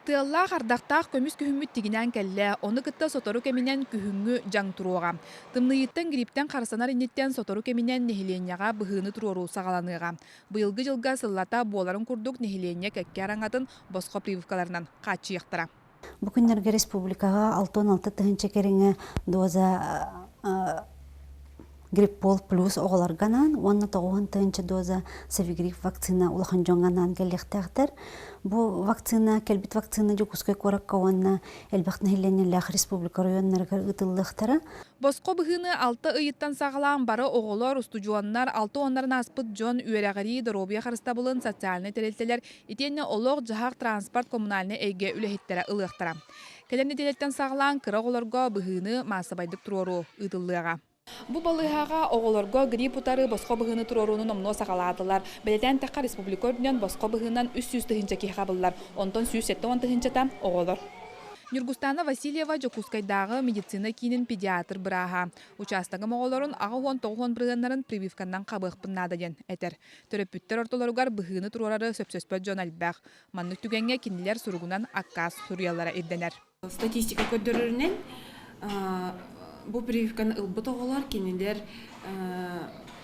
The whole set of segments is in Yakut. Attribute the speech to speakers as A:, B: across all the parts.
A: Тыаллаах, ардахтаах көмүс күһүммүт тигинээн кэллэ, ону кытта сотору кэминэн күһүҥҥү дьаҥ туруоҕа. Тымныйыыттан грипптэн харыстанар инниттэн сотору кэминэн нэһилиэнньэҕэ быһыыны туруоруу саҕаланыаҕа. Быйылгы дьылга сыллата буоларын курдук нэһилиэнньэ кэккэ араҥатын босхо прививкаларынан хааччыйыахтара.
B: Бу күннэргэ республикаҕа 66 тыһыынча кэриҥэ доза Гриппол плюс оҕолорго анаан уонна 90 тыһыынча доза Совигрипп вакцина улахан дьоҥҥо анаан кэлиэхтээхтэр. Бу вакцина, кэлбит вакцина Дьокуускай куоракка уонна элбэх нэһилиэнньэлээх республика оройуоннарыгар ыытыллыахтара.
A: Босхо быһыыны алта ыйыттан саҕалаан бары оҕолор, устудьуоннар, алта уоннарын ааспыт дьон үөрэҕирии, доруобуйа харыстабылын, социальнай тэрилтэлэр итиэннэ олох-дьаһах, транспорт, коммунальнай эйгэ үлэһиттэрэ ылыахтара. Кэлэр нэдиэлэттэн саҕалаан кыра оҕолорго быһыыны маассабайдык туруоруу ыытыллыаҕа. Бу балыыһаҕа оҕолорго грипп утары босхо быһыыны туруорууну номнуо саҕалаатылар. Бэлиэтээн эттэххэ, республика үрдүнэн босхо быһыынан 300 тыһыынча киһи хабыллар, онтон 170 тыһыынчата оҕолор. Ньургустаана Васильева Дьокуускайдааҕы медицина киинин педиатр бырааһа. Учаастагым оҕолорун 89 бырыһыаннарын прививканнан хабыахпын наада диэн этэр. Төрөппүттэр ортолоругар быһыыны туруорары сөпсөспөт дьон элбэх. Маннык түгэҥҥэ кинилэр суругунан аккаас суруйаллара ирдэнэр.
C: Статистика көрдөрөрүнэн, бу прививканы ылбыт оҕолор кинилэр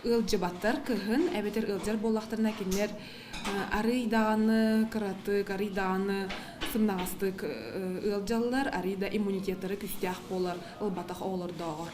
C: ыалдьыбаттар кыһын, эбэтэр ыалдьар буоллахтарына кинилэр арыый даҕаны кыратык, арыый даҕаны сымнаҕастык ыалдьаллар, арыый да иммунитеттара күүстээх буолар ылбатах оҕолордооҕор.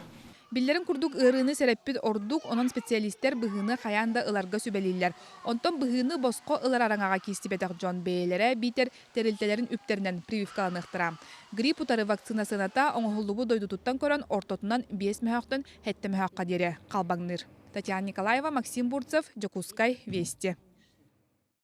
A: Биллэрин курдук, ыарыыны сэрэппит ордук, онон специалистэр быһыыны хайаан да ыларга сүбэлииллэр. Онтон быһыыны босхо ылар араҥаҕа киирсибэтэх дьон бэйэлэрэ биитэр тэрилтэлэрин үптэринэн прививкаланыахтара. Грипп утары вакцина сыаната оҥоһуллубут дойдутуттан көрөн ортотунан биэс мөһөөхтөн сэттэ мөһөөххө диэри халбаҥныыр. Татьяна Николаева, Максим Бурцев, Дьокуускай, Вести.